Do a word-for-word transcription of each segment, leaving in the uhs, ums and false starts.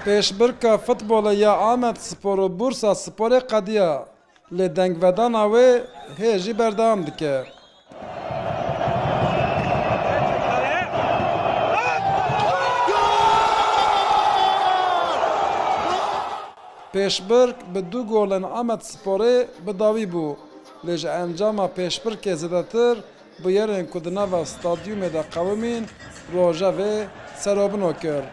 Pêşbirka futbolê ya Amed Spor û Bursa Sporê qediya, lê dengvedana wê hê jî berdewam dike. Pêşbirk bi du golên Amed Sporê bi dawî bû, lê ji encama pêşbirkê zêdetir bûyerên ku di nava stadyumê de qewimîn, rojevê serobino kir.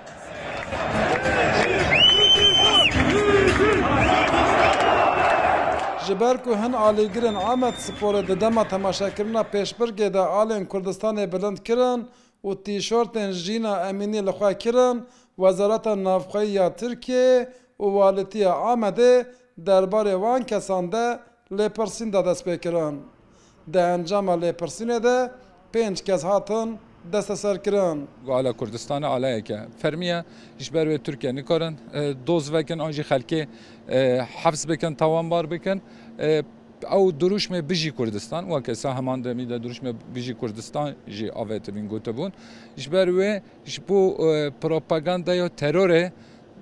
Ji ber ku hin alîgirên Amed Sporê di dema temaşekirina pêşbirkê de alên Kurdistanê bilind kirin û tîşortên Jîna Emînî li xwe kirin, Wezareta Navxweyî ya Tirkiyeyê û Walîtiya Amedê derbarê wan kesan de lêpirsîn da destpêkirin. Di encama lêpirsînê de pênc kes hatin desteserkirin. Ala Kurdistanê alayeke fermî ye. Ji ber wê Tirkiye nikarin, e, doz vekin an jî xelkê, e, hefs bikin, tawanbar bikin. E, ew dirûşmê Bijî Kurdistan, weke sa heman demî de dirûşmê Bijî Kurdistan jî avêtibîn gotibûn. Ji ber wê ji bo, e, propagandaya terorê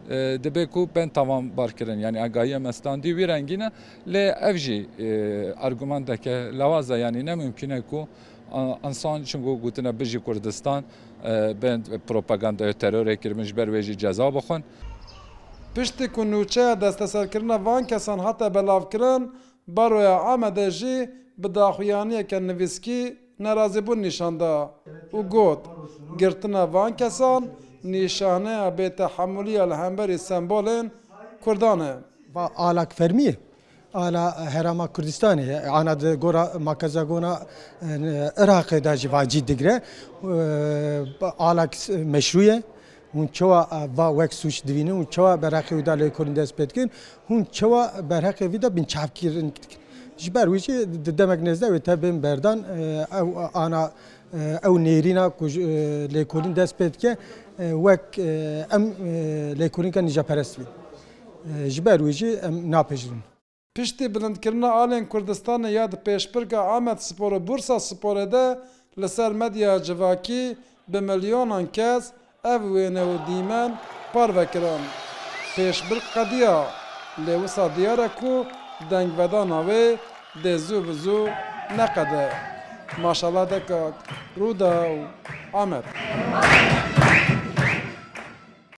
e, dibe ku bên tawanbarkirin. Yanî agahiya me standî wî rengî ne, lê ev jî, e, argumenteke lawaz e, yanî ne mimkun e ku, a, însan çunku gotine Bijî Kurdistan, e, bên propagandaya terorê kiribin, ji ber wê jî ceza bixwin. Piştî ku nûçeya desteserkirina van kesan hate belavkirin, Baroya Amedê jî bi daxuyaniyeke nivîskî nerazîbûn nîşan da û got, girtina van kesan nîşaneya bêtehemûliya li hemberî sembolên Kurdan e. Va alak fermî ye. Ala Herêma Kurdistanê ye. Ana di gora makeza gona, e, Iraqê de jî va cî digre. E, alak meşrû ye. Hûn çawa, e, va wek sûc divînin? Hûn çawa berheqê wî de lêkolîn dest pê dikin? Hûn çawa berheqê wî de binçavkirin dikin? Ji ber wî jî di demek nêzde wê te bên berdan, e, ew ana, e, ew nêrîna ku ji, e, lêkolîn dest pê dike, e, wek, e, em, e, lêkolînka nîjaperest bîn. E, ji ber wî jî em napejirîn. Piştî bilindkirina alên Kurdistanê ya di pêşbirka Amed Spor û Bursa Sporê de li ser medya civakî bi milyonan kes ev wêne û dîmen parve kirin. Pêşbirk qediya, lê wisa diyar e ku dengvedana wê dê zû bi zû neqede. Maşala Dekak, Rûdaw, Amed.